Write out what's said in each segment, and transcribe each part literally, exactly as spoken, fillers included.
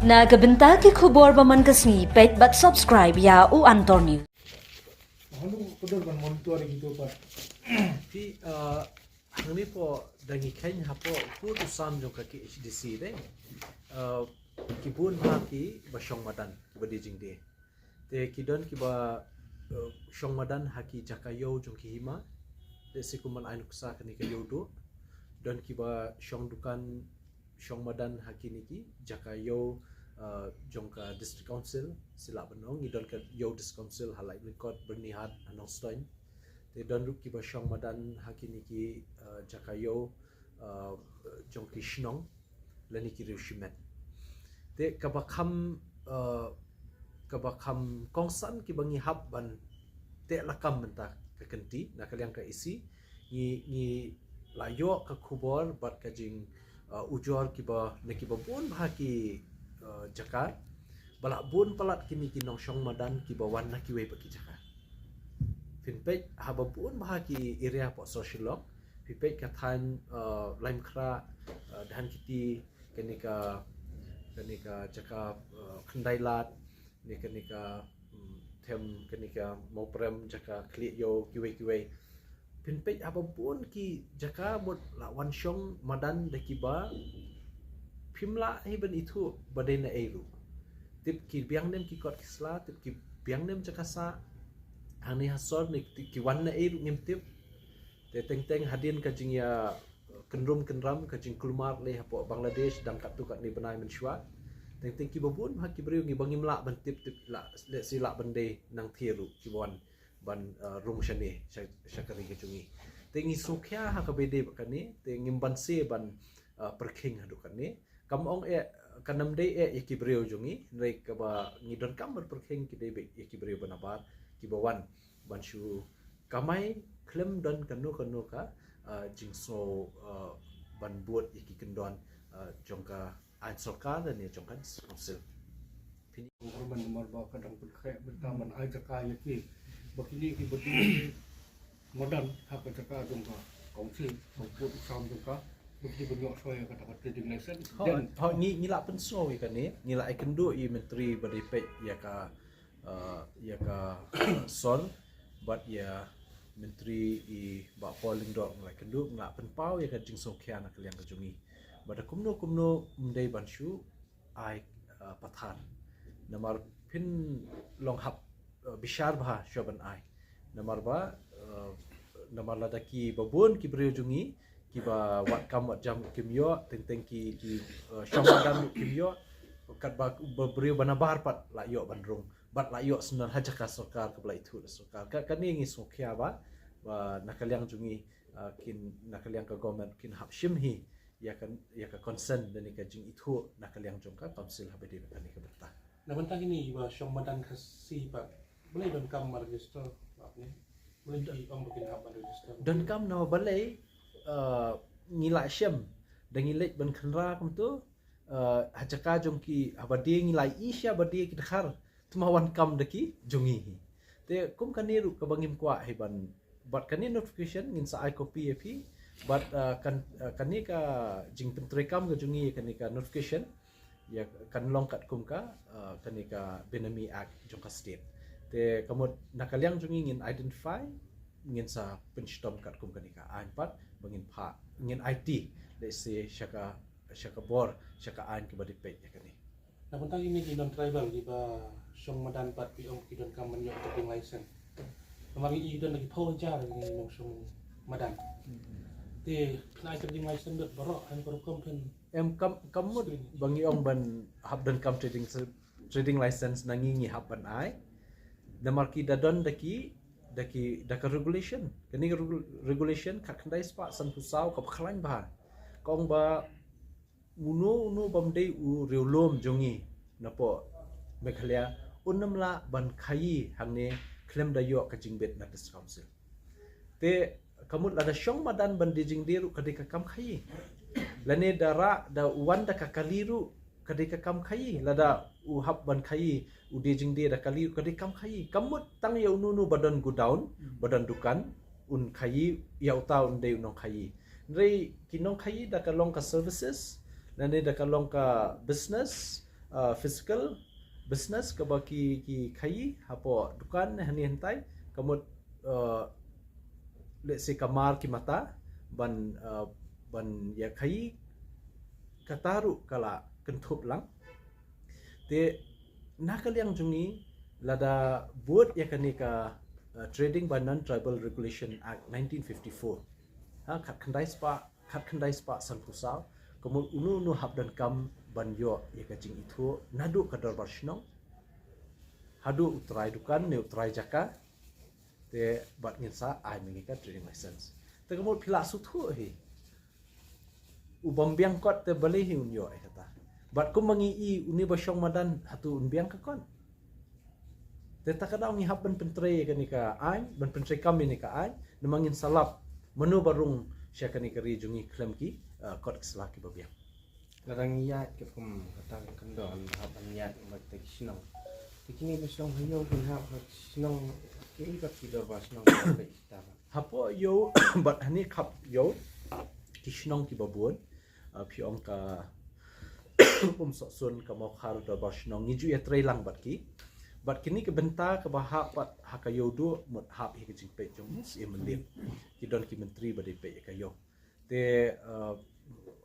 Na ka bynta ki khubor ba man ka sngi, peit bad subscribe ïa u Antor News. Halu kudor ban monitor gitu pat. Phi, uh, hangne po da ngi kheiñ hapoh pud u sam jong ka K H D C de. Uh, ki bun bha ki ba shong madan, ki ba die jingdie. Te ki don ki ba, uh, shong madan ha ki jaka ïew jong ki hima. Te si kum ban ai nuksa kane ka ïew duh. Don ki ba shong dukan shong madan ha kine ki jaka ïew, uh, jong ka District Council, si lah ban ong, ngi don ka ïew District Council ha Laitumkot, Byrnihat, ha Nongstoiñ. Te don ruh ki ba shong madan ha kine ki, uh, jaka ïew, uh, jong ki shnong, lane ki riew shimet. Te ka ba kham, uh, ka ba kham kongsan ki ba ngi hap ban teh lakam mynta ka kynti, na ka liang ka E C, ngi, ngi la ïoh ka khubor bad ka jing, uh, ujor ki ba, na ki ba bun bha ki, uh, jaka, ba la bun palat kine ki nongshong madan ki ba wan na kiwei pat ki jaka. Phin peit ha ba bun bha ki area poh sor Shillong, phi peit ka thaiñ, uh, Laitumkhrah, uh, Dhankheti, kane ka, kane ka jaka, uh, Khyndai Lad, ne kane ka, mm, them kane ka Mawprem, jaka Khlieh Ïew, kiwei kiwei. Phin peit ha ba bun ki jaka mut la wan shong madan da ki ba phim lah hi ban ithuh ba dei na ei ruh. Tip ki biang nem ki kot ki sla, tip ki biang nem jaka sah. Hangne ha sor ne tip ki wan na ei ruh ngim tip. Te teng teng hadien ka jingïa kynrum kynram, ka jingkulmar lei hapoh Bangladesh dang katto katne bnai mynshuwa. Teng teng ki ba bun bha ki briew ngi ba ngim lah ban tip, tip lah, lehse lah ban dei nangthie ruh ki ba wan ban, uh, rung shane sha, sha ka ri ka jong ngi. Te ngi sngewkhia ha kaba ïadei bad kane, te ngim banse ban, uh, pyrkhing haduh katne. Kam ong eh, kan ym dei eh ïa ki briew jong ngi, hynrei kaba ngi donkam ban pyrkhing ki dei beit ïa ki briew ba nabar, ki ba wan ban shu kamai khlem don kano kano ka, uh, jingsngew, uh, ban bud ïa ki kyndon, uh, jong ka aiñ sorkar lane jong ka District Council. Phin ong ban namar ba ka dang pynkheh bynta ban ai jaka ïa ki ba kine ki ba die madan ha ka jaka jong ka council, ka pud u sam jong ka, ba ki ban ïoh shuwa ïa kata ka trading license. Ho, then ho, ngi, ngi la pynsngew ïa kane, ngi la ai kynduh ïa i Myntri ba dei peit ïa ka, uh, ïa ka sor, bad ïa Myntri i Bah Paul Lyngdoh ngi la ai kynduh, ngi la pynpaw ïa ka jingsngewkhia na ka liang ka jong ngi. Bad da kumno kumno ym dei ban shu ai, uh, pathar. Namar phin long hap, uh, bishar bha shuwa ban ai. Namar ba, uh, namar lada ki ba bun ki briew jong ngi ki ba wad kam wad jam kim ïoh, teng teng ki, ki, uh, shong madan kim ïoh, katba ba briew ba nabar pat la ïoh ban rung, bad la ïoh sngewdon ha jaka sorkar kaba la ithuh da sorkar. Ka, kane ngi sngewkhia ba, ba na ka liang jong ngi, uh, kin, na ka liang ka government kin hap shim hi ïa ka, ïa ka consent lane ka jingithuh na ka liang jong ka council haba ïadei bad kane ka bynta. Na bynta kine ki ba shong madan Khasi pat, balei donkam ban register? Balei ki ong ba kin hap ban register? Donkam namar balei, uh, ngi la shem da ngi leit ban khynra kumto, uh, ha jaka jong ki haba die ngi la ïohi sha ba die ki dkhar, te ma wan kam da ki jong ngi hi. Te kum kane ruh kaba ngim kwah hi ban, bad kane notification ngin sa ai copy ïa phi. Bad, uh, kan, uh, kane ka jingpyntreikam ka jong ngi, kane ka notification ïa kan long katkum ka, uh, kane ka Benami Act jong ka state. Te ka mut na ka liang jong ngi ngin identify, ngin sa pynshitom katkum kane ka aiñ pat ba ngin phah, ngin aiti lehse sha ka, sha ka bor, sha ka aiñ kaba dei peit ïa kane. Na bynta kine ki non tribal ki ba shong madan pat, phi ong ki donkam ban ïoh trading license. Namar ngi i don da ki phew hajar ki nongshong madan. Te phin ai trading license beit baroh, em ka rukom phin. Em kam, kam mut ba ngi ong ban hap donkam trading, trading license na ngi ngi hap ban ai. Namar ki da don da ki, da ki, da ka regulation. Kane ka regu-, regulation khatkhyndai spah sanphew saw kaba khlaiñ bha. Ka ong ba uno uno bym dei u riewlum jong ngi napoh Meghalaya un ym lah ban khaïi hangne khlem da ïoh ka jingbit na District Council. Te ka mut lada shong madan ban die jingdie ruh ka dei ka kam khaïi. Lane da rah da u wan da ka kali ruh ka dei ka kam khaïi. Lada u hap ban khaïi, u die jingdie da kali ruh ka dei kam khaïi. Ka mut tang ïa uno uno ba don godown, ba don dukan, un khaïi, ïa uta un dei u nongkhaïi. Hynrei ki nongkhaïi da ka long ka services, lane da ka long ka business, uh, physical business kaba ki ki khaïi hapoh dukan ne hani hantai, ka mut uh, let's say ka mar ki mata ban uh, ban ïa khaïi, kata ruh ka la kynthup lang. Te na ka liang jong ngi, lada bud ïa kane ka uh, Trading by Non-Tribal Regulation Act nineteen fifty-four, ha, khatkhyndai spah khatkhyndai spah sanphew saw, ka mut uno uno hap donkam ban ïoh ïa ka jingithuh naduh ka dorbar shnong haduh u trai dukan ne u trai jaka. Te bad ngin sa ai ma ngi ka trading license. Te ka mut phi la sngewthuh hi, u bym biang kot te balei hi un ïoh ïa kata. Bad kumba ngi i, une ba shong madan hato un biang ka kot? Te ta ka daw ngi hap ban pyntrei ïa kane ka aiñ, ban pyntrei kam ïa kane ka aiñ, namar ngin sa lap mano ba rung sha kane ka ri jong ngi khlem ki uh, kot ki sla kiba biang. Lada ngi ïaid katkum kata ka kyndon ba hap ban ïaid bad kita ki shnong. Te kine ba shnong ha ïew, ban hap ha ki shnong, kiei pat ki dorbar shnong kiba peit kita ba? Hapoh ïew bad hani khap ïew, ki shnong kiba bun, uh, phi ong ka Umsohsun, ka Mawkhar, dorbar shnong, ngi ju ïatrei lang bad ki. Bad kine ki bynta kaba hap pat ha ka ïew duh mut hap hi ka jingpeit jong u Syiem Mylliem. Ki don ki myntri ba dei peit ïa ka ïew. Te uh,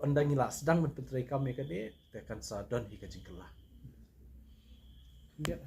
ynda ngi la sdang ban pyntrei kam ïa kane, te kan sa don hi ka jingkylla. Khyndiat